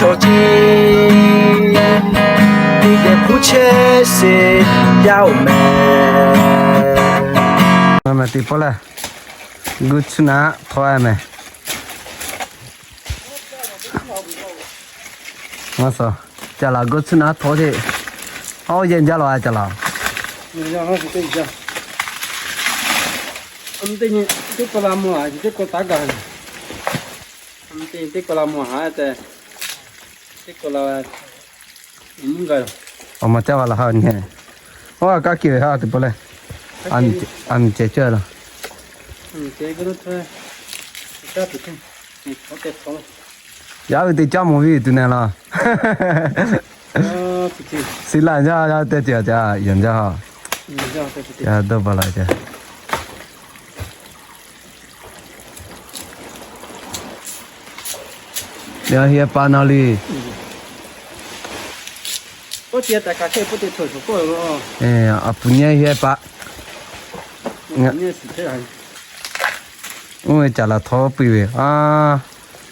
Awˬ ciˉ teˇ geh hpuˇ chehˇ sheˍ yaˇ oˬ mehˍ. Ngaˬ mehˍ teꞈ pawˆ lehˬ, guˇ tsuhˇ naˉ htawˇ mehˍ. Ngaˬ suhˍ, caˬ laˬ guˇ tsuhˇ naˉ htawˇ teˇ, awˬ yehˬ jaˇ law a caˬ laˬ. Teˇ k'o la mvuh a, teˇ k'o taˇ gaˬ. Teˇ k'o la mvuh a te, teˇ k'o la mvuh gaˬ. Awˬ ma caˇ va laˬ ha nyi. Oˇ a kaˇ kiˬ ve ha teꞈ pawˆ lehˬ, a miˬ cehˬ cawˇ laˬ. Yaˇ ve teˇ caˇ mawˬ ve tuˬ nehˬ laˬ. Siˍ laˬ jaˇ, yaˇ teˇ ceuˬ a ca yonˍ jaˇ ha. Yaˇ dawˇ ba laˬ ca. Yaˇ heˆ pa na le. A puˍ nyi heˆ pa. Oˇ ve caˬ laˬ htawˇ piˇ ve a,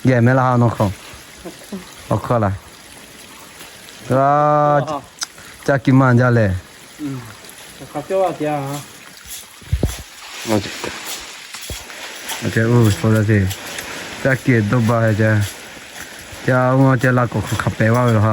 geh mehˍ laˇ ha nawˬ hk'aw. Awˬ hk'aw laˬ. Caˇ kiˬ maˇ jaˇ lehˬ. Caˇ kiˬ dawˇ ba ca, caˇ oˇ caˇ laˇ k'awꞈ hk'aˬ hk'aˬ pehꞈ vaˇ ve laˬ ha.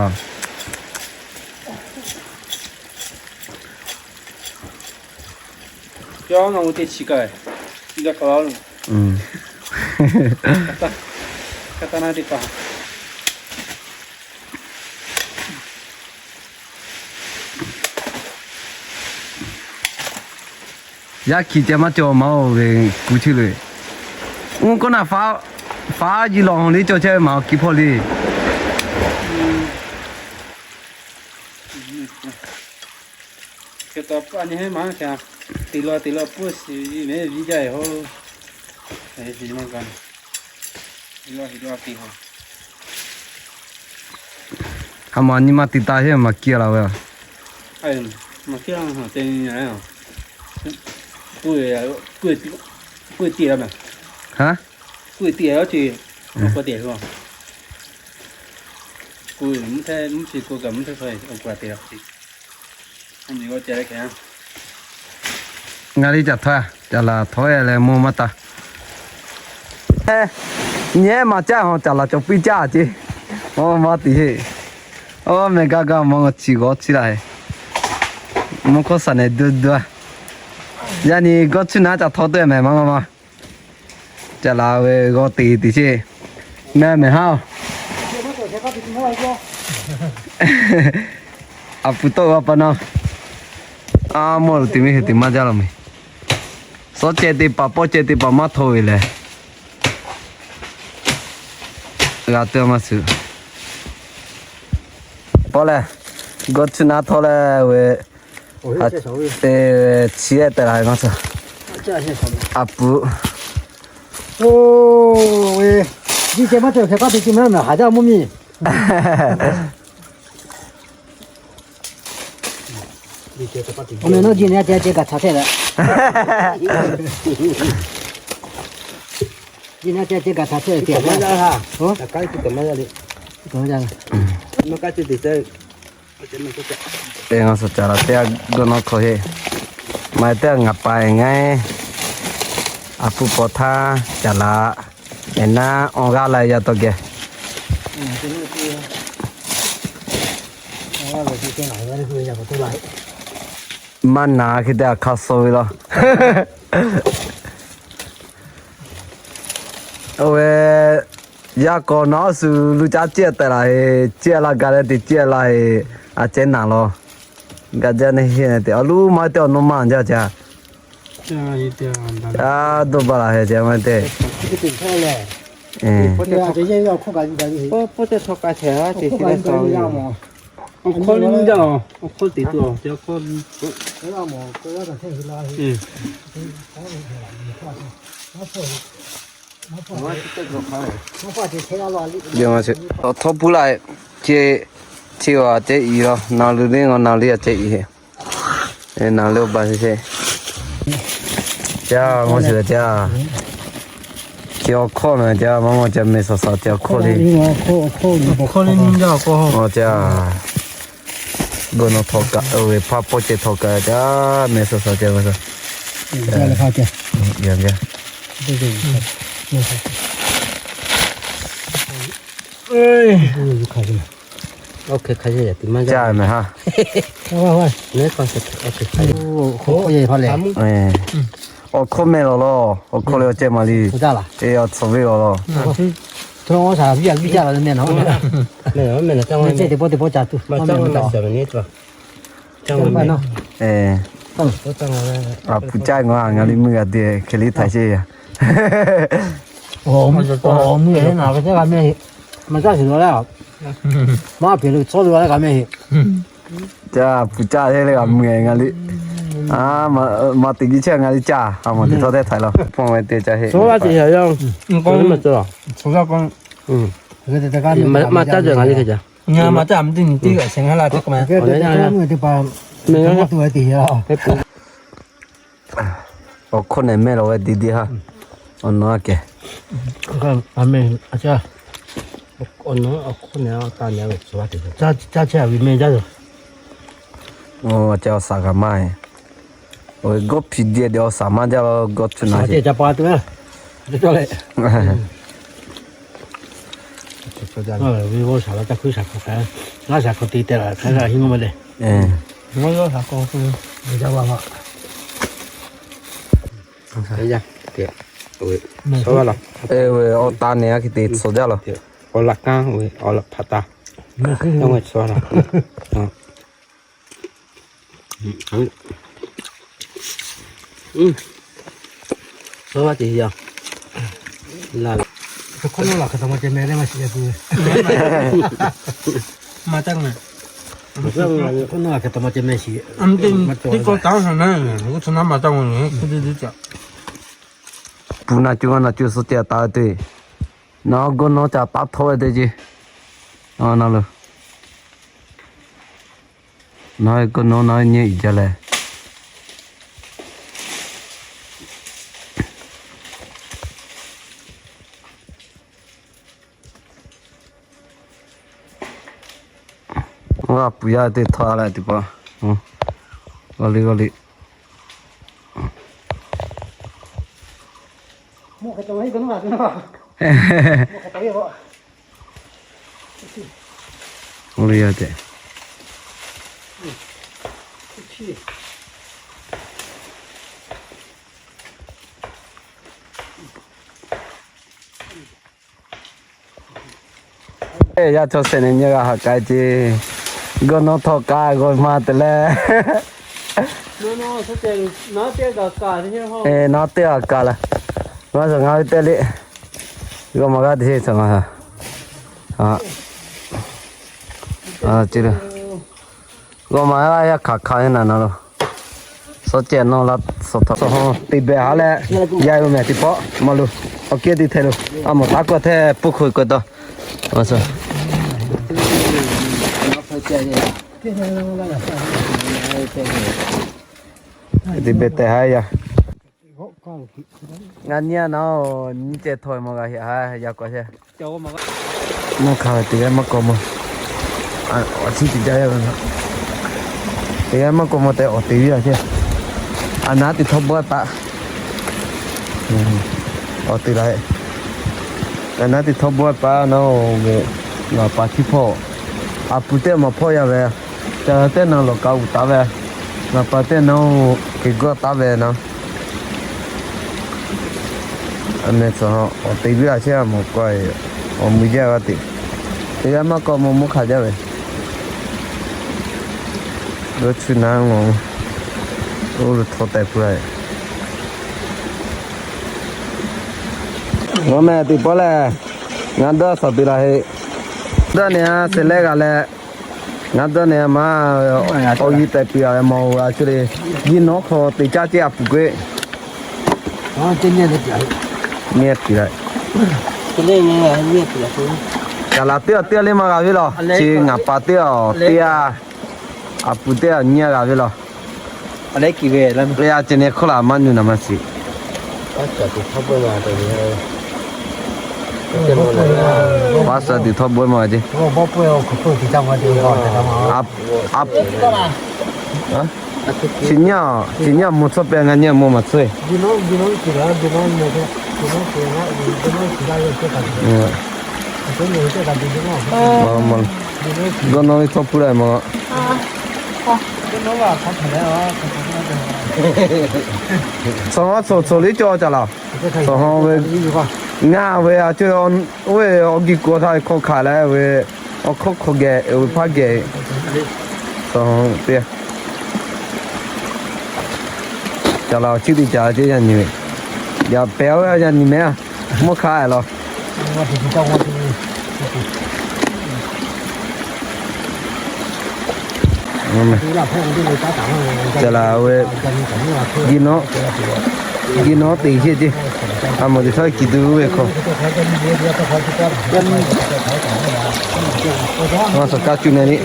Yaˇ hkiˬ ceh maˇ cawˬ maˇ oˬ ve kuˬ chi le. Oˇ kawˆ naˬ faˉ, faˉ ji lawˬ hawˬ le cawˬ chehˇ ve maˬ kiˬ hpawˇ le. Hk'e taw paˆ nyi heˆ maˇ hk'e, teꞈ law teꞈ law pfuhˇ shiˍ ve mehˍ viˇ jaˇ e hoˉ. Maˇ ga, a ma nyi ma te taˍ heˆ maˬ kiˇ laˬ ve. Maˬ kiˇ a te, kuˇ tiˇ a mehˍ. Kuˇ tiˇ a yaˇ ce, kuˇ tiˇ a. Kuˇ mvuhˇ hteˇ mvuhˇ chi kuˇ kaꞈ mvuhˇ hteˇ hk'aw a te a. Ngaˬ le caˬ htawˇ, caˬ laˬ htawˇ e leh mvuhˇ maˇ taˍ. Nyi ma caˇ hawˬ caˬ laˬ cawˬ piˇ caˇ ce. Oˇ maˇ tiˍ heˆ. Oˇ meh gaˇ gaˇ mvuhˇ chi g'awˇ chi laˬ e. Mvuhˇ hkawˇ saˍ nehˬ duˇ duˇ a. Yaˇ nyi g'awˇ tsuhˇ naˉ caˬ htawˇ te mehˍ maˇ maˇ maˇ. Caˬ laˬ ve g'awˇ te te ce. Meh mehˍ haˉ. A pu tawˆ g'a pa na. A mawˇ lo te miˇ hui te maˇ jaˇ la meh. Suhˉ ceh te paˍ pawˆ ceh te paˍ maˇ htaw ve lehˬ, g'a te maˇ suh. Pawˆ lehˬ, g'awˇ tsuhˇ naˉ htawˇ leh ve, te ve chi ehˉ tehꞈ la ngaˬ suhˍ. A pu. Oˇ ve, jiˇ ceh maˇ cawˬ hk'e k'aˉ te ce mehˍ mehˍ haˍ jaˇ mvuhˇ miˬ. Awˬ meh nawˉ ji na ce ce gaˬ htaꞈ hteˇ leh. Ji na ce ce gaˬ htaꞈ hteˇ leh te a. Teˇ ngaˬ suhˍ caˬ laˬ teˇ a g'awˇ nawˉ hkawˇ heˆ. Maˇ teˇ a ngaˬ pa e ngaˬ, a pu paw htaˇ caˬ laˬ, e naˉ awˬ g'aˇ la yaˇ tawˇ geh. Maˇ naˍ hk'e te a hk'a suh ve law. Oˇ ve, yaˇ k'awꞈ nawˉ suhˍ lu caˉ ciˇ tehꞈ laˬ heˆ, ciˇ laˇ gaˬ leh te ciˇ laˇ heˆ, a ceh naˍ law. Gaˬ jaˇ neˇ heˆ te awˬ luˇ maˇ te awˬ nawˉ maˇ jaˇ ca. A dawˇ ba laˬ heˆ ca maˇ te. Awˬ hkawˇ le nuˇ jaˇ a, awˬ hkawˇ teꞈ tuˬ a, awˬ hkawˇ. Awˬ htawˇ puˇ laˇ, ce, ce a ceh iˍ law, naˍ leuˬ le ngaˬ naˍ leuˬ a ceh iˍ. Naˍ leuˬ ba ce ce. Ca ngaˬ suhˍ ca. Awˬ hkawˇ na ca maˇ maˇ ca meh saˍ saˍ ca awˬ hkawˇ le. Awˬ hkawˇ le nyi jaˇ awˬ hkawˇ. Awˬ ca, g'awˇ nawˉ htawˇ kaꞈ, oˇ ve hpaˇ pawˆ ceh htawˇ kaꞈ ca meh saˍ saˍ ca ve sa. Ca meh ha. Awˬ hkawˇ meh lawˬ lawˬ, awˬ hkawˇ le awˬ ceh maˍ le. Awˬ tcuhˍ ve lawˬ lawˬ. Aˬ, puˍ caˇ ngaˬ, ngaˬ liꞈ meuˇ g'a te hk'e liˇ htaiˍ sheˍ yaˇ. Awˬ meuˇ, awˬ meuˇ na ve teˇ g'a meh heˆ. Maˇ caˇ shiˍ la leh, maˇ peˬ lo tcuhˉ lo leh g'a meh heˆ. Ca puˍ caˇ te leh g'a meuˇ ngaˬ liꞈ. A, maˇ teꞈ jiˇ chehˇ ngaˬ liꞈ caˇ. A, maˇ teꞈ htawˇ teˇ htaiˍ la. Pawˇ ve te ca heˆ. Maˇ caˇ ngaˬ liꞈ hk'e ca. Awˬ hkawˇ nehˬ meh lawˬ ve te te ha. Awˬ nawˉ kehˬ. Awˬ ca awˬ saˍ g'a maˇ e. Awˬ g'awˇ hpiꞈ deh deh awˬ saˍ maˇ jaˇ la g'awˇ cuˇ na. Awˬ ta nehˬ a hk'e te tcuh jaˇ la. Awˬ laꞈ kanˉ ve awˬ laꞈ hpaꞈ ta. Puˍ naˬ cuˬ g'a naˬ cuˬ suh ceh taˍ ve te. Naˬ g'awˇ nawˉ ca taˇ htawˇ ve te ce. Naˬ lo, naˬ g'awˇ nawˉ naˬ nyi jaˇ leh. G'a puˍ yaˇ te htawˇ a leh teˇ hpaˍ. G'awˇ liꞈ g'awˇ liꞈ. G'awˇ liꞈ yaˇ te. Yaˇ chaw shehˍ nehˬ nyi g'a haꞈ k'ai ce. G'awˇ nawˉ htawˇ k'ai g'awˇ maˇ te leh. Naˉ teˇ g'a kaˬ laˬ. Maˇ shaˍ ngaˬ hui te le. G'awˇ maˇ g'aˇ te sheˍ caˬ ma. G'awˇ maˇ g'aˇ yaˇ hkanˍ hkanˍ ve naˬ naˬ lo. Suh ceh nawˬ la suh htawꞈ suh hawˇ te behˬ ha leh, yaˇ ve mehˬ teˇ pawˆ maˇ lo. Awˬ kehˉ te htaiˍ lo. A mawˬ taˉ kawˆ hteˇ puˇ hk'oˆ k'ai taw. Te behˬ tehˬ ha yaˇ. Ngaˬ nyi a naˬ, nyi ceh htawˇ maˇ g'a heˆ ha yaˇ k'awꞈ heˆ. Mvuhˇ hk'a ve teˇ g'aˇ maˇ k'awꞈ mawˬ. Awˬ chiˉ teˇ jaˇ yaˇ ve. Teˇ g'aˇ maˇ k'awꞈ mawˬ tehꞈ awˬ te viˉ a ce. A naˉ teˇ htawˇ bawˆ taˆ. Awˬ te la. A naˉ teˇ htawˇ bawˆ taˆ naˬ, ngaˬ pa htiˇ hpawˇ. A puˍ teˇ maˬ hpawˇ yaˇ ve. Ca teˇ naˬ lawˬ ka uˍ taˍ ve. Ngaˬ pa teˇ naˬ ke gawˇ taˍ ve naˬ. A meh tcuh awˬ te viˉ a chehˇ a mawˬ k'o, awˬ mui jaˇ g'a teꞈ. Teˇ g'aˇ maˇ k'awꞈ mawˬ mvuhˇ hk'a jaˇ ve. G'awˇ cuˇ na mawˬ. Oˇ lo htaw tehꞈ pui a. G'awˇ meh teˇ pawˆ lehˬ, ngaˬ dawˇ suhˍ te la heˆ. Dawˇ nehˬ a shehˍ lehˆ g'a leh, ngaˬ dawˇ nehˬ a maˇ, awˬ g'uˇ tehꞈ pui a ve mawˬ a cuˇ le. Yiˇ nawˉ hk'aw teꞈ caˇ ceˇ a puˍ k'o, nyiˇ pui la. Kaˍ laˬ teˇ a teˇ a le maˇ g'a ve laˬ. Chi ngaˬ pa teˇ a teˇ a, a puˍ teˇ a nyiˇ a g'a ve laˬ. Leh a ceh nehˬ hk'oˆ laˬ maˇ nu naˬ maˇ shiˍ. Paˉ suh tuˬ htawˇ bawehˇ maˇ ce. Chi nyi, chi nyi mvuh tcuhˉ pehˇ, ngaˬ nyi mvuh maˬ tcuhˉ. Gawˇ nawˇ ve htawˇ puˇ la maˬ. Tcuh, tcuh liˇ cawˇ ca laˬ. Tcuh, ngaˬ ve a ce, oˇ ve awˬ giˇ kuˬ htaˇ ve hkawˇ hkanˍ leh ve, awˬ hkawˇ hk'aw geh, oˇ ve hpaˇ geh. Tcuh, te ca laˬ, awˬ chiˉ teˇ ca ce yaˇ nyi ve. Yaꞈ pehˍ oˇ ve yaˇ nyi meh a, mvuhˇ hk'aˇ laˬ. Ca laˬ ve, giˇ nawˉ, giˇ nawˉ te sheˆ ce. A mawˬ teꞈ htawˇ kiˬ tuˬ ve hkawˇ. Maˇ suhˍ kaˇ cuˇ na ni.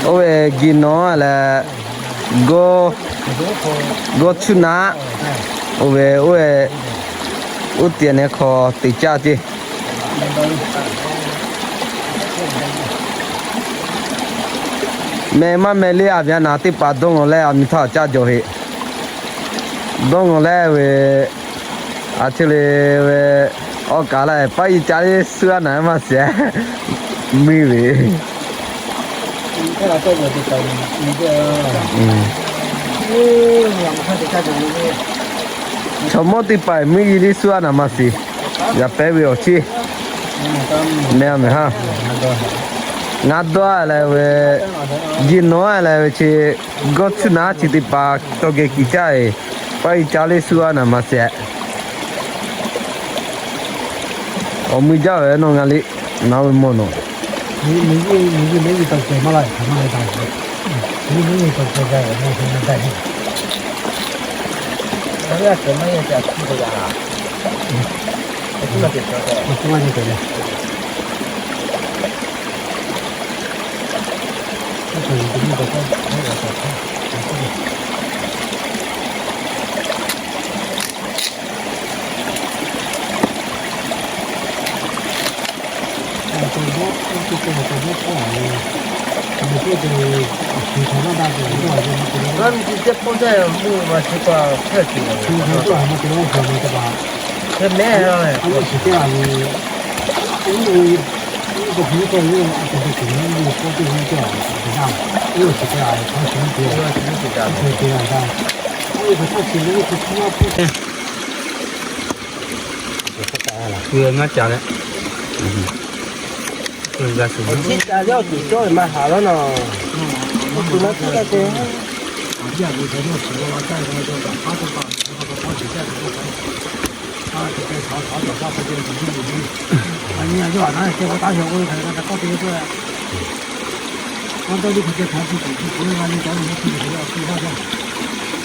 Oˇ ve giˇ nawˉ leh, gawˇ, gawˇ cuˇ naˉ, oˇ ve, oˇ ve, oˇ teꞈ neh hk'aw teꞈ caˇ ce. Meh maˇ meh le, aˬ miˬ a naˍ teˇ hpaˍ dawˇ ngawˬ leh aˬ miˬ htaˇ caˇ jawˬ heˆ. Dawˇ ngawˬ leh ve, a chi le ve, awˬ kaˍ la paˉ iˉ ca le suh a naˍ maˇ shiˍ. Mui ve, chaw mawˇ teˇ hpaˍ mui i le suh a naˍ maˇ shiˍ. Yaꞈ pehˉ ve awˬ chiˉ meh a meh ha. Ngaˬ dawˇ leh ve, giˇ nawˉ leh ve chi, gawˇ cuˇ naˉ chi teˇ hpaˍ chaw geh kiˬ caˇ e, paˉ iˉ ca le suh a naˍ maˇ shiˍ. Awˬ mui jaˇ ve nawˬ ngaˬ liꞈ naˉ ve mawˬ nawˬ. Ngaˇ ca leh, awˬ ciˉ ca leh awˬ tuˬ cawˇ ve maˇ haˍ lawˉ nawˬ. Awˬ tuˬ maˇ ciˉ g'a te.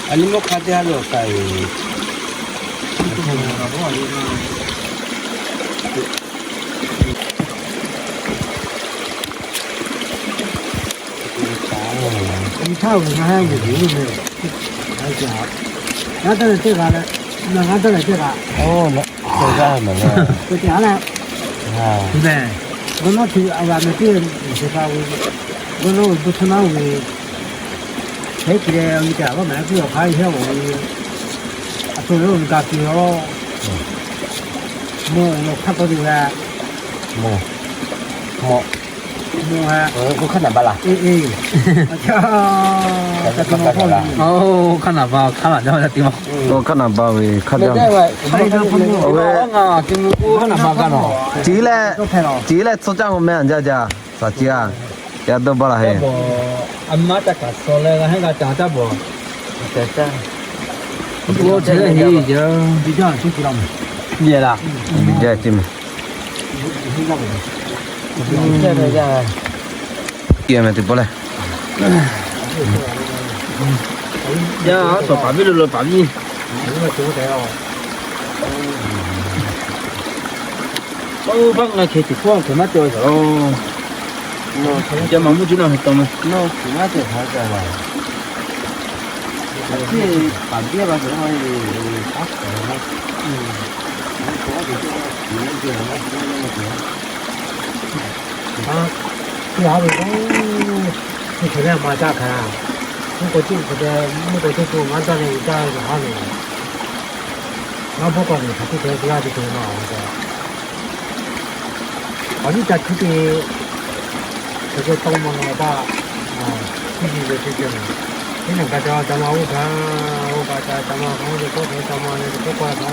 A nyi mawˇ hk'a te ha lawˬ k'ai. Ngaˬ dawˇ leh teˇ g'aˇ leh, ngaˬ dawˇ leh teˇ g'aˇ. Oˇ, na, tcuh gaˇ maˬ le. Tcuh te a leh, g'uˇ nawˉ chi a g'a meh teˇ, g'uˇ nawˉ ve bu htuˇ naˉ ve, hk'e te leh nyi te a lawˉ meh teˇ awˬ hk'aˇ heˉ awˬ ve, a htoꞈ ve oˇ ve ga te a lawˉ. Mawˬ awˬ hk'aˇ tawˇ te g'a. Mawˬ, mawˬ, mawˬ a, oˇ hk'aˇ naˍ ba laˬ. Oˇ hk'aˇ naˍ ba, hk'aˇ naˍ jaˇ ve hk'aˇ naˍ ba ve hk'aˇ jaˇ. Oˇ ve, oˇ hk'aˇ naˍ ba ga nawˬ. Ciˉ leh, ciˉ leh tcuh caˇ k'o meh a jaˇ jaˇ. Saˍ ciˉ a, yaꞈ dawˇ ba laˬ heˆ. A maˇ ca kaꞈ suh leh g'a heˆ g'a ca caˇ bawˬ. Biˇ jaˇ ce meh. Kiˇ meh teˇ pawˆ leh. Yaˇ a tawˍ paˍ viˇ lo lo paˍ viˇ. Oˇ, baˆ ngaˬ hk'e tuˬ hpawˇ hk'e maˇ cawˬ ve saˍ lo. Ca ma mvuhˇ cuˇ na ha taw ma. Teˇ ha ve k'o, teˇ ha ve k'o, teˇ ha ve ma caˇ hk'a, mvuhˇ k'o cuˇ hk'e te, mvuhˇ k'o teˇ to maˇ caˇ leh caˇ ve ha ve, ngaˇ bvuhˇ k'aw ve hk'a teˇ hkeh teˇ g'aˇ teˇ hkeh ma awˬ ve. Awˬ nyi ca hkuiˉ te, hk'e te tawˇ maw leh taˇ, hkuiˉ ji ve teˇ ceuˬ. Teˇ nyi ka ca ca ma oˇ hk'a, oˇ ka ca ca ma hk'a, teˇ k'oˆ hk'e ca ma leh teˇ k'oˆ k'oˆ hk'a,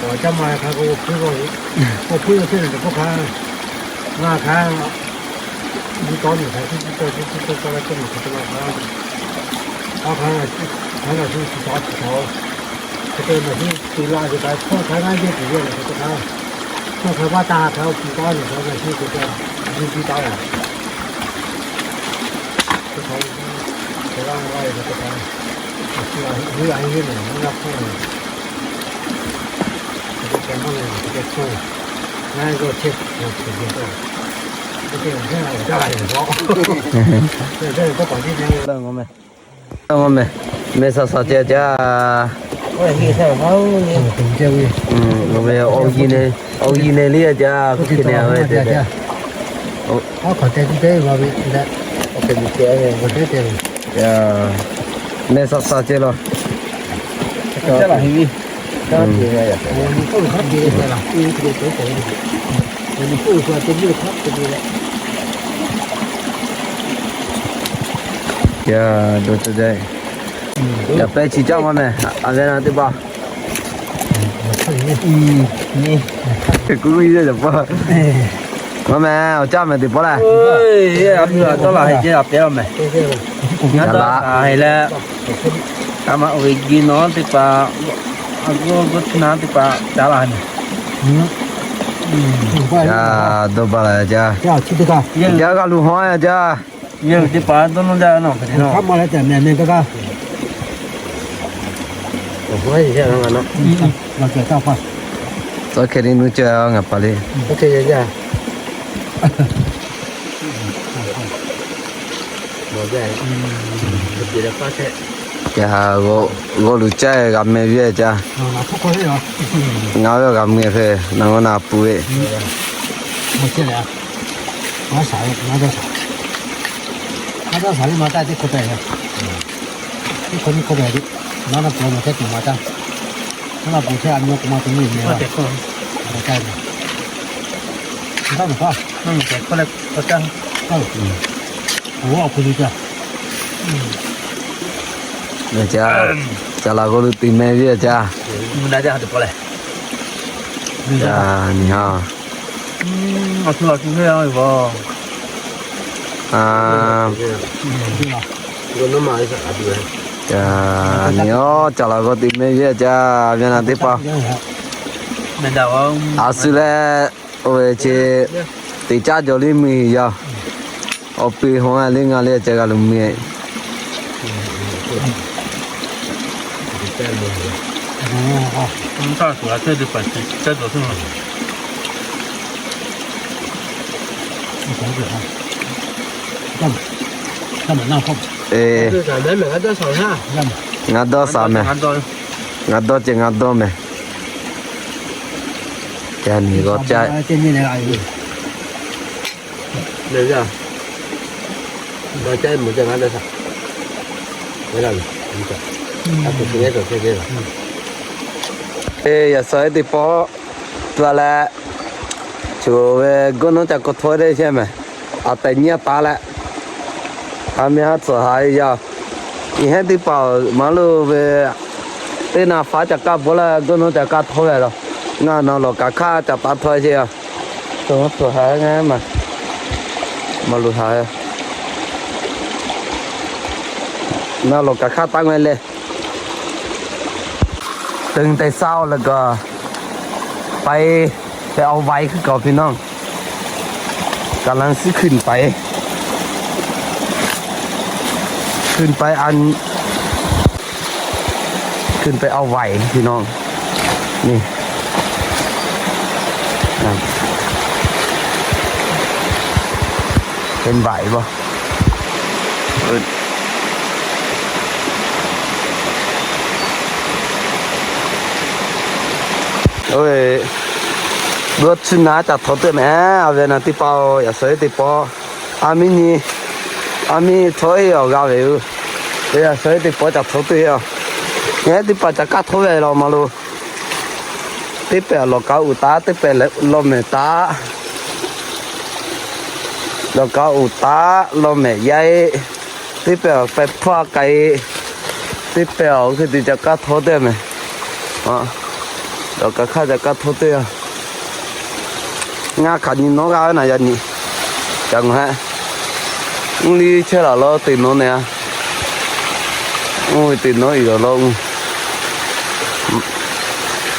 awˬ caˇ ma leh hk'a k'o hkuiˉ k'oˆ ve, k'oˆ hkuiˉ ve teˇ nyi teˇ k'oˆ hk'a, ngaˇ hk'a, nyi tawˇ nyi hk'a, teˇ tawˇ teˇ tawˇ la teˇ nyi hk'a te ma hk'a, awˬ hk'a, hk'a ngaˬ hui chi ca chi ca Hk'e te nawˬ hui tuˬ la ve kaꞈ, tawˇ hk'a g'aˇ yehˇ tuˬ yehˇ ve hk'e te hk'a, tawˇ hk'a vaˇ taˇ hk'a, oˇ pi taˉ ve hk'a, ngaˬ hui hk'e te, nyi piˇ taˉ ve. Teˇ hk'a, teˇ g'aˇ g'aˇ ve hk'e te hk'a, a shu a hui a hui ve nawˬ maˇ g'a hpuˇ ve. Hk'e te hk'a maˇ ve hk'e te hpuˇ, ngaˬ hui g'aw chehˇ hk'e te hk'e te, hk'e te awˬ jaˇ la awˬ jaˇ la ve hk'e te, te tawˇ hk'aˬ tiˉ te ve. Ngaˬ meh, meh saˍ saˍ ceh caˇ. Ngaˬ meh awˬ yi ne, awˬ yi ne liˇ a caˇ, hk'e te ve te te. Meh saˍ saˍ ceh laˬ. Yaˇ, dawˇ caˇ jaˇ. Yaꞈ pehˇ chi caˇ maˇ meh, a ve na teˇ hpaˍ. Kuˇ kuˇ yaˇ yaꞈ paˇ. Maˇ meh, awˬ caˇ meh teˇ hpaˍ lehˬ. A mi a tawˇ la heh ceh a pehˇ a meh. Ngaˇ dawˇ a heh leh, a ma oˇ ve gi nawˬ teˇ hpaˍ, a g'uˇ g'uˇ chi na teˇ hpaˍ caˇ la meh. Yaˇ, dawˇ ba la caˇ. Yaˇ g'a luˬ haw a caˇ. Yawˇ hui teˇ hpaˍ dawˇ nawˇ jaˇ nawˬ hk'e te nawˬ. Tawˇ hkeh le nuˇ caweh ngaˬ paˍ le. Yaꞈ hk'aˇ, g'awˇ luˬ caˇ g'a meh ve caˇ. Ngaˬ ve g'a meh hk'e, naˬ g'awˇ naˬ pui ve. Caˇ laˬ g'awˇ luˬ teˇ meh ve caˇ. Nyi ha. Nyi a, caˇ laˬ g'awˇ teˇ meh ve caˇ, ve na teˇ hpaˍ. A shu leh, oˇ ve chi teˇ caˇ jaw liˇ mui yaˇ. Awˬ pui haw a liˇ ngaˬ liˇ caˇ g'a luˬ mui. Ngaˬ dawˇ sha meh. Ngaˬ dawˇ ceh ngaˬ dawˇ meh. Ca nyi g'awˇ caˇ. Yaꞈ shaˍ teˇ pawˆ tu a leh, choˬ ve gawˇ nawˉ ca k'aw htawˇ te chehˇ meh. A tehꞈ nyi a taˍ leh, a mi ha tcuhˍ haꞈ ve yaˇ. Iˉ hehnˇ teˇ hpaˍ maˇ lo ve, teˇ naˍ faˉ ca kaˇ bvuhꞈ leh gawˇ nawˉ ca kaˇ htawˇ ve la. Ngaˬ naˬ lawˬ kaꞈ hk'aˇ ca taˍ htawˇ chehˇ a. Tcuhˍ haꞈ ngaˬ maˇ, maˇ lo haꞈ. Naˬ lawˬ kaꞈ hk'aˇ taˇ ngeh leh, ตึงแต่เช้า แล้วก็ ไป ไปเอาไหวขึ้นก่อนพี่น้อง กำลังสิขึ้นไป ขึ้นไปอัน ขึ้นไปเอาไหวพี่น้อง นี่ นะ Hk'e baˬ-e ba. G'awˇ tsuhˇ naˉ caꞈ htawˇ teˇ mehˍ, a ve naˬ teˇ hpaˍ-oˬ, yaꞈ shawˍ-e teˇ pawˆ, a miˇ nyi, a miˇ htawˇ-e awˬ g'a ve-oˬ, yaꞈ shawˍ-e teˇ pawˆ caꞈ htawˇ teˇ-e-a. Yaꞈ teˇ hpaˍ caꞈ kaˇ htawˇ ve law maˇ lo. Teˇ pehˍ lawˬ ka uˍ taˉ, teˇ pehˍ lawˬ mehˍ taˉ, lawˬ ka uˍ taˉ, lawˬ mehˍ yaˇ-e, teˇ pehˍ awˬ pehˍ hpaˇ k'ai-e, teˇ pehˍ awˬ hk'e te caꞈ kaˇ htawˇ teˇ mehˍ. Lawˬ ka hk'aˇ caꞈ kaˇ htawˇ teˇ-a. Ngaˬ hk'aˬ nyi nawˉ g'a ve naˬ yaꞈ nyi. Caꞈ ngaˬ hehˆ. Mvuhˇ liˇ chehˇ laˬ lawˉ te nawˉ neh-a. Mvuhˇ ve te nawˉ iˍ laˬ lawˉ mvuhˇ.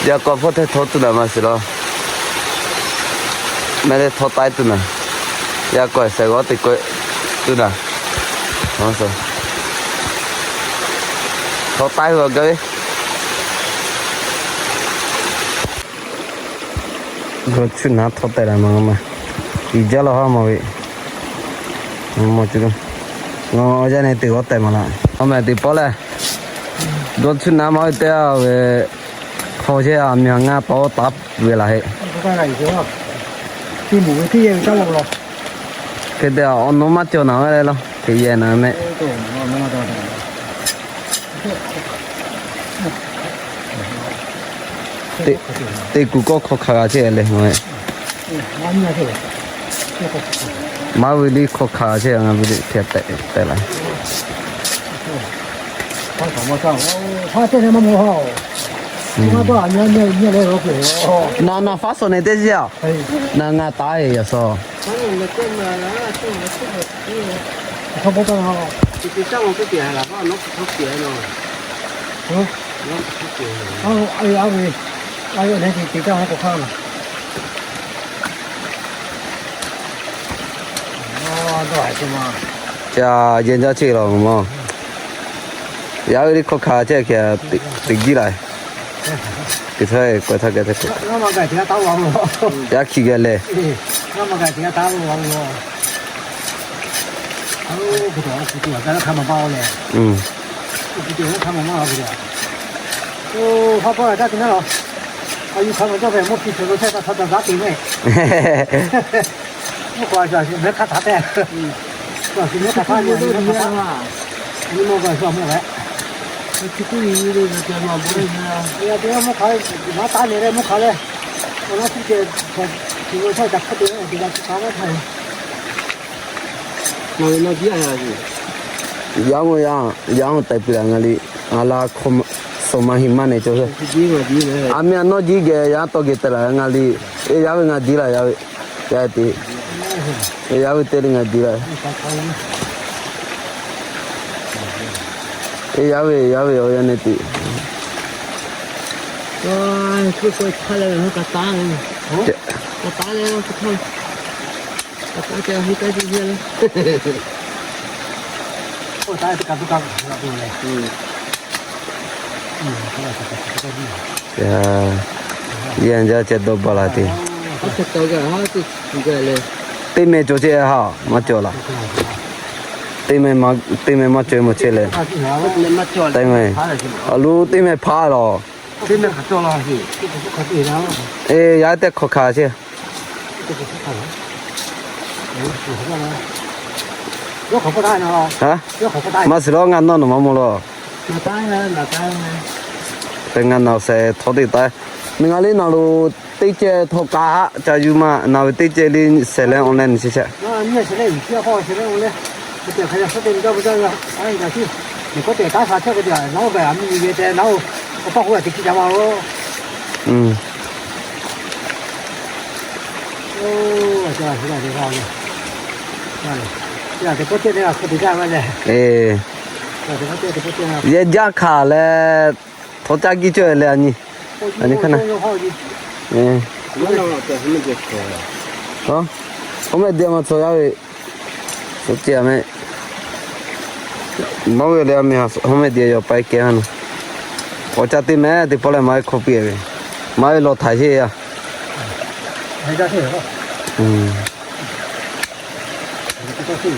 Yaꞈ k'aw hpawˇ htehˇ htawˇ tuˬ naˍ maˇ shiˍ law. Mehˆ leh htawˇ taiˉ tuˬ naˍ. Yaꞈ k'aw shehˍ g'awˇ te k'o tuˬ naˍ. Htawˇ taiˉ hui gaˇ ve. G'awˇ tsuhˇ naˉ htawˇ tehꞈ la maˇ maˇ. Iˍ jaˇ law haˉ maˇ ve. Maˇ cuˇ. Ngaˬ yaˇ neh teˇ g'awˇ tehꞈ maˇ laꞈ. Aˬ mehˍ teˇ pawˆ lehˬ, g'awˇ tsuhˇ naˉ maˇ ve teˇ-a ve, hk'aw chehˇ-a miˬ ngaˇ tawˉ taˉ ve laˬ heˆ. Hk'e te awˬ nawˉ maˇ cawˬ naˍ ve le law, hk'e yehˬ naˍ mehˆ. Teˇ kuˬ kawˇ hk'aw hkanˍ g'a chehˇ leh, maˇ ve liˇ hk'aw hkanˍ g'a chehˇ ngaˬ ve le hk'e tehꞈ tehꞈ la. Naˬ naˬ faˉ suhˍ neh teˇ yaˇ-a. Naˬ ngaˬ taˉ-e yaꞈ suhˍ. Ca yehˬ jaˇ chehˇ law maˇ. Yaˇ ve liˇ hkawˇ hkanˍ chehˇ hk'e, teꞈ jiˇ laˬ. Teꞈ htaˇ k'awꞈ htaˇ geh htaˇ k'awꞈ. Yaˇ hkiˬ geh lehˬ. Yaˇ mawˇ yaˇ, yaˇ mawˇ taiˍ piˍ laˬ ngaˬ liꞈ, a la, suhˍ ma hiˍ maˇ nehˬ cawˬ. A miˇ a nawˇ jiˇ geh yaˇ tawˇ geh teh laˬ ngaˬ liꞈ, e yaˇ ve ngaˬ diˍ laˬ yaˇ ve, yaˇ te, e yaˇ ve te le ngaˬ diˍ laˬ. E yaˇ ve, yaˇ ve awˬ yaˇ neh te. Yehˬ jaˇ ceh dawˇ baˬ laˬ te. Teˇ meh cawˬ chehˇ ha, maˇ cawˬ laˬ. Teˇ meh maˇ cawˬ mawˬ chehˇ leh. Teˇ meh, a lu teˇ meh hpaˇ lawˬ. E, yaˇ teˇ hk'awꞈ hkanˍ chehˇ. Maˇ shiˍ lawˉ, ngaˬ nawˇ nawˬ maˇ mawˬ lawˬ. Hk'e ngaˬ nawˬ shehˍ htawˇ teˇ taˇ. Ngaˬ liˇ nawˬ lo teˇ ceh htawˇ kaꞈ ca yuˬ maˇ, nawˬ ve teˇ ceh liˇ shehˍ leh online chehˇ chehˇ. Yehˬ jaˇ hkanˍ leh, htawˇ caˇ giˇ cawˬ leh a nyi, a nyi hk'aˇ na. Hawˉ mehˆ diꞈ maˇ tcuh yaˇ ve, tcuh ceh mehˆ. Nawˉ ve le a miˬ, hawˉ mehˆ diꞈ yaw paiˇ kehˬ a na. Awˬ caˇ teˇ mehˆ teˇ pawˆ leh maˇ ve hkawˇ piˇ ve, maˇ ve lawˬ htaiˍ sheˍ yaˇ. G'awˇ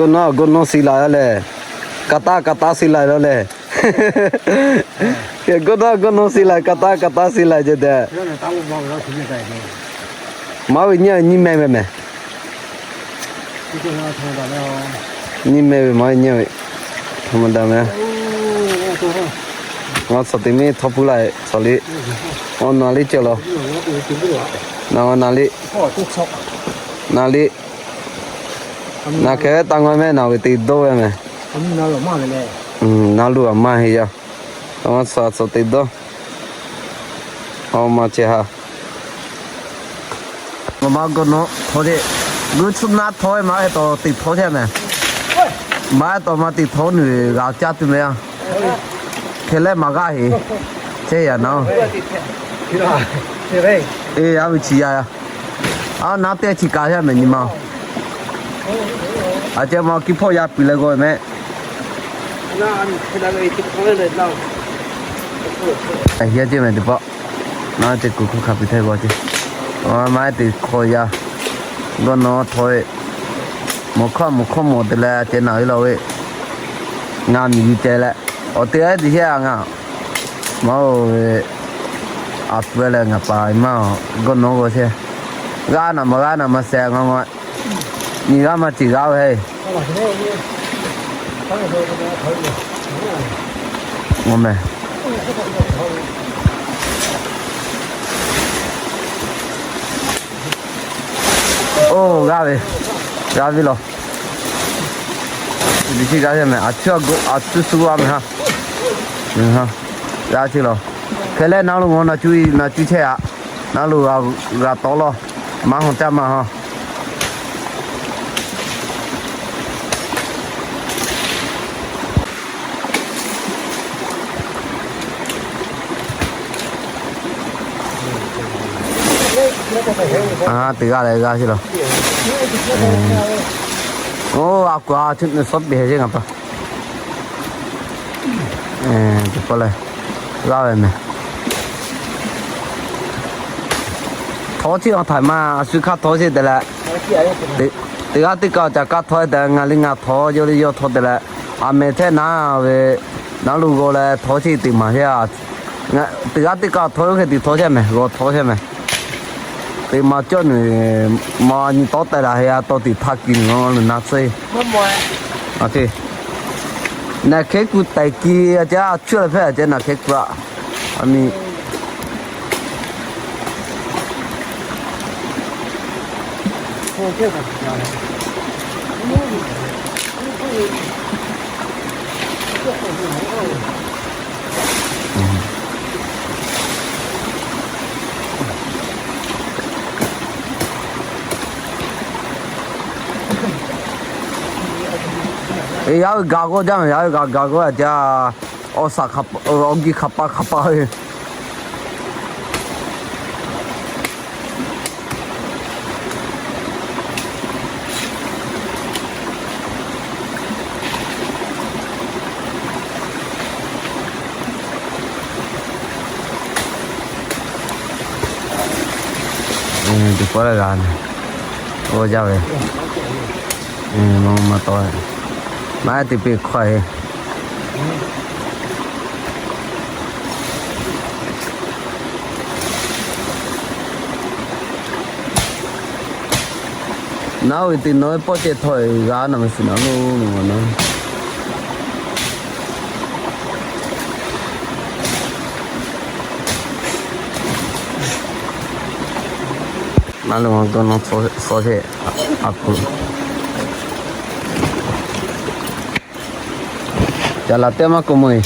nawˉ g'awˇ nawˉ suh la leh, ka taˉ ka taˉ suh la leh, g'awˇ nawˉ g'awˇ nawˉ suh la, ka taˉ ka taˉ suh la ce tehꞈ. Maˇ ve nyi nyi meh ve meh. Nyi meh ve maˇ nyi ve, htaꞈ ma daꞈ meh. Ngaˬ suhˍ teꞈ miˉ htawˇ pui la suhˍ liˇ. Awˬ naˍ liˇ cawˬ law. Naˍ liˇ, naˍ liˇ. Naˍ hkeh taˇ ngaˇ meh, naˍ ve te dawˇ ve meh. Naˍ luˬ a maˇ heˆ yaˇ. Ngaˬ suhˍ teꞈ dawˇ. Awˬ ma ce ha. Ngaˬ ma g'awˇ nawˉ htawˇ te, g'uˇ tsuhˇ naˉ htawˇ ve maˇ heˆ tawˍ teꞈ htawˇ chehˇ meh. Maˇ heˆ tawˍ maˇ teꞈ htawˇ nuˬ g'a caˇ tuˬ meh a. Hk'e leh maˇ g'aˇ heˆ. Chehˇ yaꞈ naˉ. Eˬ, a ve chi yaˇ yaˇ. A naˉ teˇ chi kaꞈ chehˇ meh nyi ma. A ceh ma kiˇ hpawˇ yaˇ piˍ leh g'awˇ meh. Heˆ ce meh teˇ pawˆ. Naˉ te kuˬ hk'oˆ hk'a piˇ hteˇ g'aw ce. Maˇ heˆ teꞈ hk'aw yaˇ. G'awˇ nawˉ htawˇ ve, mawˬ hkawˇ mawˬ hkawˇ mawˬ te leh ceh naˬ ve law ve, ngaˬ miˬ guiˬ ceh leh, awˬ te a teˇ sheˉ a ngaˬ, maˇ oˬ ve, a pui leh ngaˬ paˍ maˇ g'awˇ nawˉ g'aw chehˇ. G'aˇ naˬ maˇ g'aˇ naˬ maˇ sheh ngaˬ maˇ, nyi g'aˇ maˇ ciˍ g'aˇ ve heˆ. Meh. Oˇ g'aˇ ve, g'aˇ ve law. Chi g'aˇ ve meh, a cuˇ a cuˇ suh g'a meh ha. G'aˇ chi law. Hk'e leh naˉ lo ngaw naˬ cuˇ naˬ cuˇ chehˇ a. Naˉ lo g'a tawˉ law. Maˇ hawˬ caˇ maˇ hawˬ. A, teˇ g'aˇ leh g'aˇ chi law. Oˇ, a kuˬ a chi suhˉ piˇ heˆ ngaˬ pa. Teˇ pawˆ leh g'aˇ ve meh. Htawˇ chi awˬ htaiˍ ma a shu hkaˇ htawˇ chehˇ te leh, teˇ g'aˇ teˇ kaꞈ ca kaˇ htawˇ te, ngaˬ liˇ ngaˬ htawˇ yawˇ liˇ yawˇ htawˇ te leh, a meh hteˇ naˉ ve, naˉ lo g'aw leh htawˇ chehˇ teꞈ maˍ heˆ a. Teˇ g'aˇ teˇ kaꞈ htawˇ yawˇ hk'e teꞈ htawˇ chehˇ meh, g'aw htawˇ chehˇ meh. Teꞈ maˍ cawˇ nuˬ, maw nyi tawˉ taiˍ laˬ heˆ a, tawˇ teꞈ htaˇ kiˬ nuˬ ngaˬ lo naˉ tsuhˇ. Naˬ hkehˉ kuˬ taiˍ kiˬ a ceh, a cuˇ leh hpehˇ a ceh naˬ hkehˉ kuˬ a. A miˬ Eˬ, yaˇ ve gaˬ g'awˇ jaˇ meh, yaˇ ve gaˬ gaˬ g'awˇ a ceh, awˬ saˍ hk'aˬ, awˬ giˇ hk'aˬ pa hk'aˬ pa ve. Teˇ pawˆ leh g'a meh, g'awˇ jaˇ ve, maˇ maˇ tawˆ, maˇ teˇ peˇ hkawˇ e. Naˉ ve teꞈ nawˬ ve pawˆ ceh htawˇ g'a naˬ ve suhˍ naˉ lo naˬ. Naˉ lo g'awˇ nawˉ suh chehˇ a kuˬ. Ca laˬ teˇ maˇ k'oˆ mawˬ e.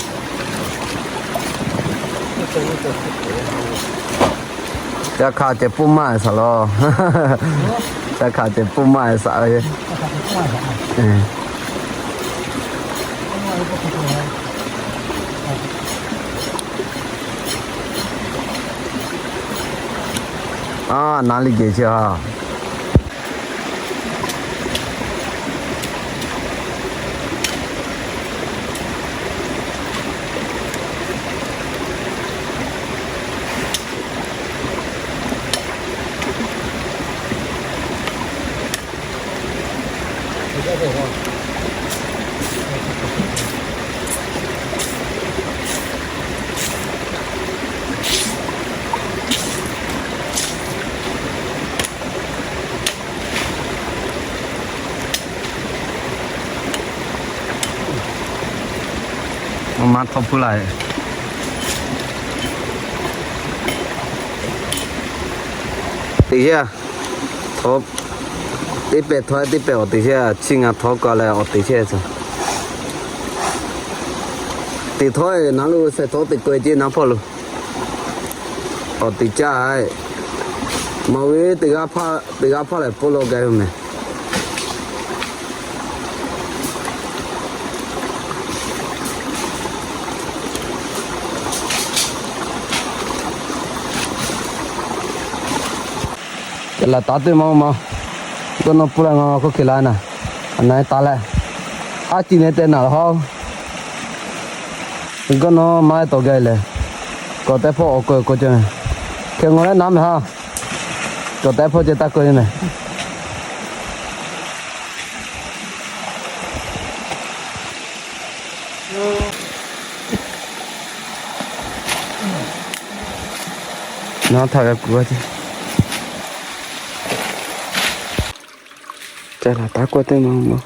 Ca hk'aˬ ceh puˇ maˇ saˍ law. Ca hk'aˬ ceh puˇ maˇ saˍ ve. A, naˉ liˇ geh chi a. Maˇ htawˇ hpuˇ laˇ. Teˇ g'aˇ, teˇ pehˍ htawˇ teˇ pehˍ awˬ teꞈ chehˇ, chi ngaˬ htawˇ kaꞈ leh awˬ teꞈ chehˇ tcuh. Teꞈ htawˇ naˉ lo sheh htawˇ teꞈ k'oˆ e ceˇ naˉ hpawˇ lo. Awˬ teꞈ caˇ, maˇ ve teˇ g'aˇ hpaˇ lehˬ pawˆ lo gaˇ ve mehˍ. Laˬ taˉ teˇ maˇ maˇ, g'awˇ nawˇ pfuhˇ la ngaˬ hk'oˆ hk'e la naˍ, a na taˍ leh, a ciˉ nehˬ te naˍ laˬ haˉ. G'awˇ nawˇ maˇ tawˍ gaˇ lehˬ, kawꞈ teˇ hpawˇ awˬ kawˬ kawˬ ceh, hk'e ngaw leh naˉ mehˍ haˉ. Kawꞈ teˇ hpawˇ ceh taˇ kawˬ e mehˍ. Naˉ htaꞈ g'a kuˬ a ce. Ca laˬ taˉ kawˆ teˇ maˇ maˇ.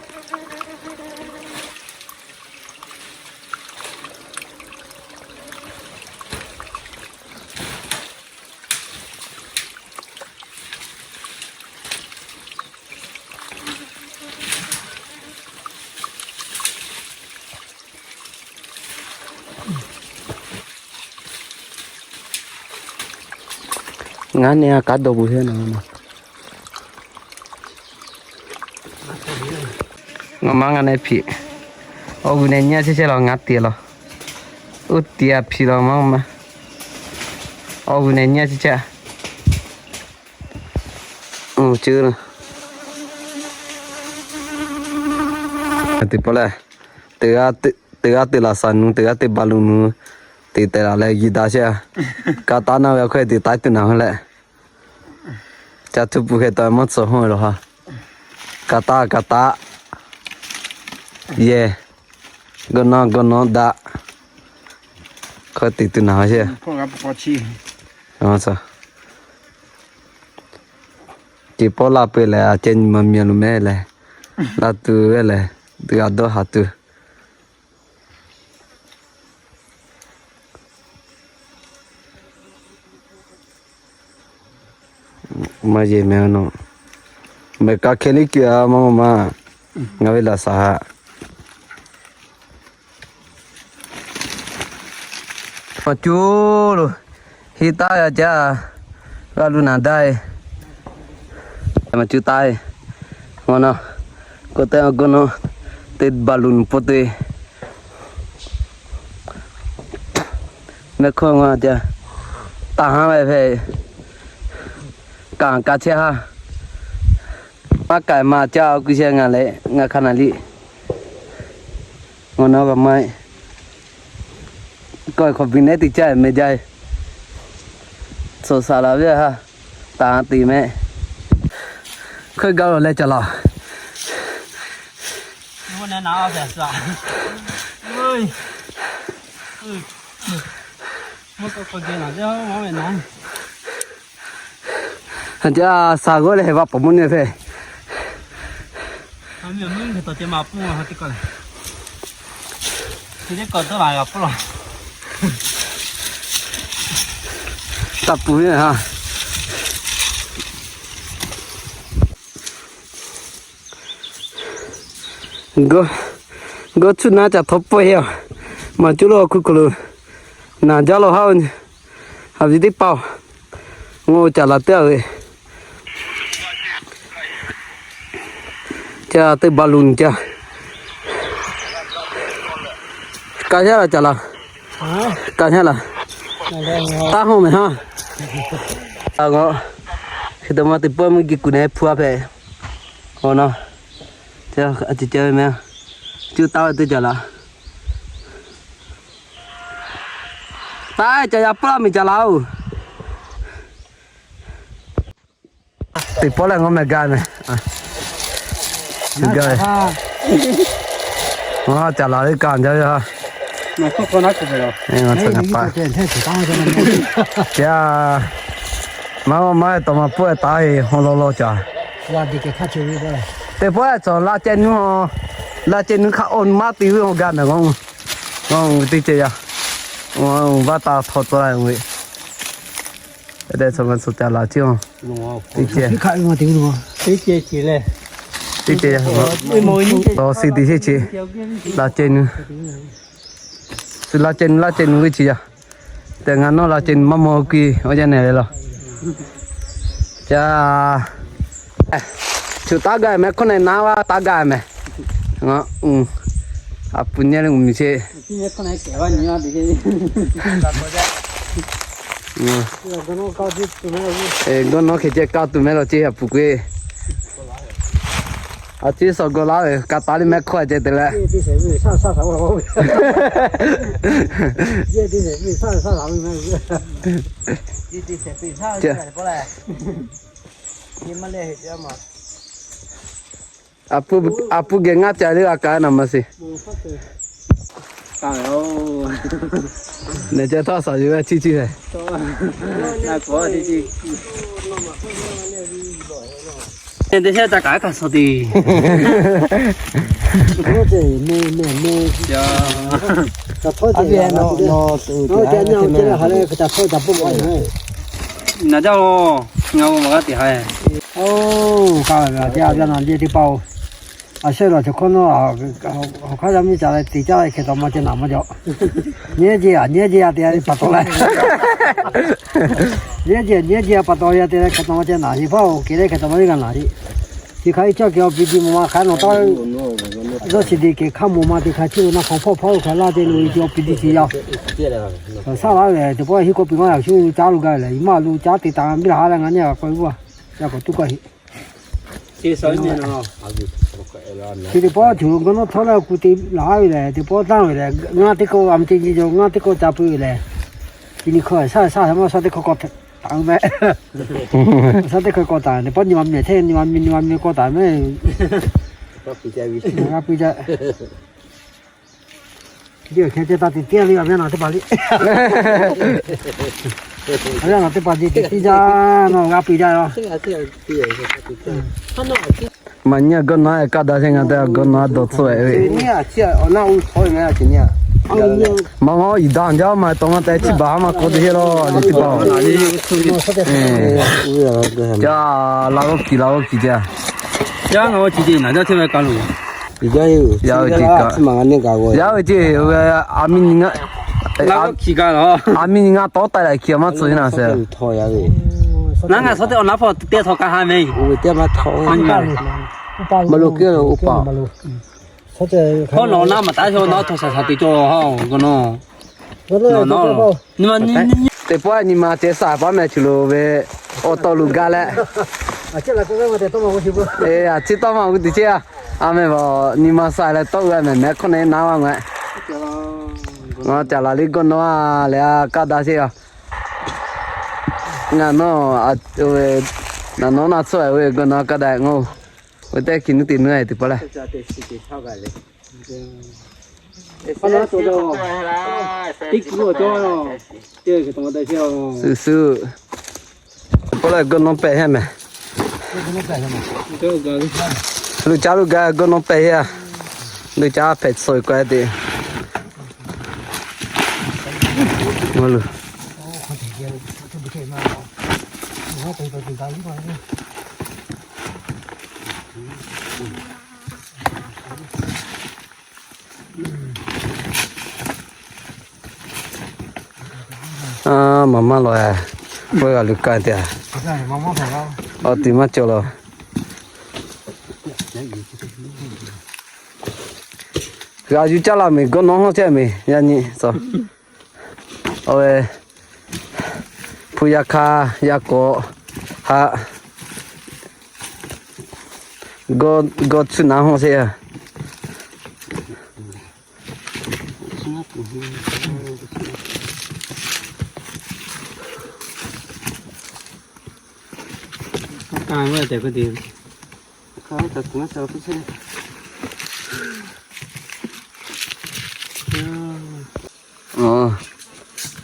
Ngaˬ nehˬ a kaˉ dawˬ gu heˆ naˍ. Ngaˬ maˇ ngaˬ nehˬ hpiꞈ. Awˬ g'uiˬ nehˬ nyi a chehˇ chehˇ law ngaˬ tiˍ law. Oˇ tiˍ a hpiꞈ law maˇ maˇ. Awˬ g'uiˬ nehˬ nyi a chehˇ chehˇ. Oˇ ceuˬ teˇ pawˆ lehˬ, teˇ g'aˇ teˇ laˬ shaˍ nu, teˇ g'aˇ teˇ ba luˬ nu, teꞈ tehꞈ laˬ leh yi daꞈ chehˇ a. Ka taˉ naˇ ve awˬ hk'e teꞈ taiˉ tuˬ naˍ hk'e leh, ca htuˇ pu hk'e taw maˇ tcuh hawˇ ve laˬ ha. Ka taˉ ka taˉ, yehˬ, g'awˇ nawˇ g'awˇ nawˇ daꞈ, hk'e teꞈ tuˬ naˍ hk'e chehˇ. Teˇ pawˆ laˇ peuˬ lehˬ, a ceh nyi ma miˬ lo mehˍ lehˬ, laˇ tuˬ ve lehˬ, teˇ g'aˇ dawˇ haˍ tuˬ. Maˇ yeˬ mehˍ nawˬ. Mehˍ ka hkeh liˇ kuiˬ a maˇ maˇ, ngaˬ ve laꞈ shaˍ haꞈ. Maˬ cuˇ lo, heˆ taˉ g'a caˇ, g'a lu naˍ daˇ e. Maˬ cuˇ taˉ e, maˇ na, k'o te g'awˇ nawˇ, teˇ ba luˬ nu pawˆ te. Mehˆ hkawˇ ngaˬ ca, taˍ haˉ ve hpehꞈ, kaˍ kaˍ chehˇ haˉ. Maˇ kaˍ maˇ caˇ kuiˬ shehˍ ngaˬ leh ngaˬ hk'a naˍ liˇ. Ngaˬ nawˬ g'a maˇ e, kawˆ hk'awꞈ biˬ nehˉ teˇ caˇ meh jaˇ e. Tcuh saˍ laˬ ve haˉ, taˍ teꞈ mehˆ. Hk'e gaˬ lo leh ca laˬ. Aꞈ caˇ, shaˍ g'awˇ leh heˍ va pawˍ mvuhˇ nehˬ hpehꞈ. Taˇ puˬ ve ha. Gawˇ cuˇ naˉ ca htawˇ pawˆ heˆ a. Maˬ cuˇ lo awˬ hkuiˉ hk'aw lo naˍ jaˇ lo haˉ, haˍ viˉ teˇ paˆ-oˬ, ngaˬ caˍ laˬ teˇ a ve. Ca teˇ ba luˬ nyi ca. Ka heˆ laˬ ca laˬ. Ka heˆ laˬ. Taˇ hawˇ mehˍ haˉ. A, ngaˬ hk'e te maˇ teˇ pawˆ mvuhˇ geh kuˬ nehˬ hpfuhˇ a hpehꞈ. Awˬ na, a ceh ceh ve mehˍ. Cuˇ taˍ ve teˇ ca laˬ. Taˇ ca yaꞈ pawˆ laˇ miˬ ca laˬ oˬ. Teˇ pawˆ lehˬ ngaw meh gaˇ meh. Gaˇ ve, ngaˬ caˍ laˬ ve kaꞈ jaˇ ve ha. Ngaˬ chaw na pa. Tiˉ, maˇ maˇ tawˍ maˍ pfuhˇ taˍ ve haw law law caˍ. Teˇ pawˆ cawˬ la ceh nu, la ceh nu hk'a awˬ maˇ te ve awˬ gaˇ mehˍ. Teˇ ceh yaˇ, vaˇ taˍ htaw tcuh la ve. Teˇ cawˬ ngaˬ caˍ laˬ ciˉ teˇ ceh, teˇ ceh, tawˍ siˍ teꞈ sheˆ ce, la ceh nu, suh la ceh nu, la ceh nu ve ce yaˇ. Tehꞈ ngaˬ nawˉ la ceh nu maˇ maw k'oˆ ve awˬ yanˇ nehˬ ve laˬ. Ca, chuꞈ taˉ gaˇ mehˍ, hkawˇ na naˉ vaˇ taˉ gaˇ mehˍ. A pu nyi le uˬ miˬ che. Gawˇ nawˉ hk'e ceh kaˇ tuˬ mehˍ law ce a pu k'oˆ ve. A ciˉ suh gawˇ laˇ ve ka taˍ le mehˍ hkawˇ ceh te leh. A pu geh ngaˇ ca le g'a kaꞈ naˬ ma sheˍ. Nehˬ ceh htawˇ shaˍ yuˬ ve ciˇ ciˇ ve. Te shehˆ ca kaꞈ kaꞈ suh te. Naˬ jaˇ-oˬ, ngaˬ hui maˬ g'aˇ teꞈ ha. Oˇ, ka ve a te a ve naˬ le teˇ pa-oˬ. A shehˆ lawˬ cawˬ hkawˇ nawˉ, awˬ hk'aˇ yaˇ miˇ ca leh teꞈ caˇ leh hkeh tawꞈ ma ceh naˬ maˇ jaw. Nyi ce a, nyi ce a te a pa taw leh. Nyi ce, nyi ce a pa taw yaˇ te leh hkeh tawꞈ ma ceh naˬ heˆ hpaˇ-oˬ, kehˬ leh hkeh tawꞈ ma teˇ g'aˇ naˬ heˆ. Chi hk'a iˉ cawˇ kehˬ awˬ pi ti mawˬ ma hk'aˬ nawˬ taw. Zawˇ shiˍ deꞈ kehˬ hk'a mawˬ ma te hk'a chi lo naˬ hk'aw hpawˇ hpawˇ lo hk'a laˇ te lo e ce awˬ pi ti ce yaˇ. Saˉ laˇ ve lehˬ, teˇ pawˆ hiˉ kawˆ pi ngaˇ yaꞈ shu caˉ lo gaˇ ve lehˬ, iˉ maˇ lo caˉ te taˍ biˇ la ha leh ngaˬ nyi a k'aw iˉ g'uˇ a, yaˇ k'awꞈ tuˉ kaˇ heˆ. Chi teˇ pawˆ tuˬ gawˇ nawˉ htawˇ leh ku te laˬ ve lehˬ, teˇ pawˆ tanˇ ve lehˬ, ngaˇ teˇ kawˆ a meh ce nyi jaw ngaˇ teˇ kawˆ ca pui ve lehˬ, chi nyi hkawˇ shaˉ shaˉ maˇ shaˉ teˇ hkawˇ kawˆ taˍ mehˍ. Shaˉ teˇ hkawˇ kawˆ taˍ, teˇ pawˆ nyi ma meh hteˇ nyi ma meh nyi ma meh kawˆ taˍ mehˍ. G'a pui ca, teˇ hkeh ceh taˇ te tiˉ le, a ve naˬ teˇ hpaˍ le. A ve naˬ teˇ hpaˍ ce teꞈ tiˉ jaˇ, nawˬ g'a pui jaˇ yoˬ. Maˬ nyi gawˇ nawˉ kaˇ daꞈ sheˍ ngaˬ te gawˇ nawˉ dawˬ tcuhˉ ve. Maˬ maˬ iˍ daꞈ jaˇ maˬ tawˍ maˇ te chiˇ baˬ maˇ k'oˆ te heˆ law, le teˇ hpaˍ. Ca, laˬ g'awˇ kiˍ laˬ g'awˇ kiˍ ca. Ca ngaˬ g'awˇ kiˍ ce naˬ jaˇ hteˇ ve ka lo. Yaˇ ve ce, yaˇ ve ce, a miˇ nyi ngaˇ, a miˇ nyi ngaˇ tawˉ taˍ leh kiˬ a maˇ tcuh ve naˬ sheˍ. Naˉ ngaˬ suh teˇ awˬ naˉ hpawˇ teˇ htawꞈ ka ha mehˍ. Maˬ lo kehˬ lo oˇ paˍ. Hawˉ nawˬ naˉ maˍ taˉ chaw naˉ htawꞈ shaˍ shaˍ te cawˬ ha gawˇ nawˉ. Teˇ pawˆ nyi ma ceh shaˍ paˉ meh chi lo ve awˬ tawˇ lo gaˇ leh. A ciˉ tawˇ maˇ g'uˇ te ceˇ a. A meh vaˬ nyi ma shaˍ leh tawˇ g'a mehˍ mehˍ hkawˇ na naˉ vaˇ ngaˬ. Ngaˬ caˍ laˬ le gawˇ nawˉ a leh a kaˇ daꞈ sheˍ a. Ngaˬ nawˉ, naˬ nawˉ naˉ tcuhˉ ve gawˇ nawˉ kaˇ daꞈ ngaˬ. Oˇ teˇ hkiˬ nuˇ teꞈ nuˇ e teˇ pawˆ leh. Suhˍ suhˍ. Teˇ pawˆ leh gawˇ nawˉ pehˬ heˆ mehˍ. Luˬ caˉ luˬ gaˇ gawˇ nawˉ pehˬ heˆ a. Luˬ caˉ hpehꞈ tcuh k'ai te. Ngaˬ luˬ. A, maˬ maˇ lawˬ e, pawˆ g'a luˬ kaˇ te a. Awˬ tiˍ maˇ cawˬ laˬ. G'a yuˬ caˇ laˇ mehˍ, gawˇ nawˉ hawˉ chehˇ mehˍ, yaˇ nyi tcuh. Oˇ ve, hpu yaˇ hk'aˇ yaˇ k'awꞈ haꞈ, gawˇ tsuhˇ naˉ hawˉ sheˍ a.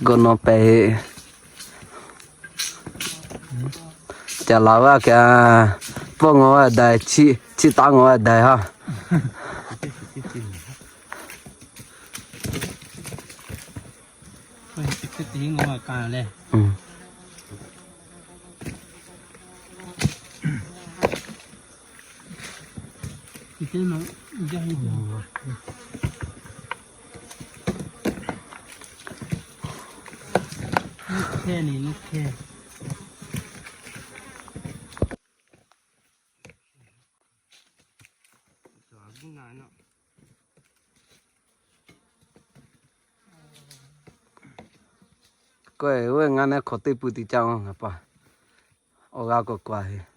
Gawˬ nawˬ pehˬ, caˬ laˬ g'a kaꞈ, pawˆ ngaw g'a daiˬ, chiˇ taˉ ngaw g'a daiˬ ha. Kawˆ-e, oˇ ve ngaˬ nehˬ hk'awꞈ teˇ pui te caˇ-oˬ ngaˬ pa. Awˬ g'a k'awꞈ k'awꞈ heˆ.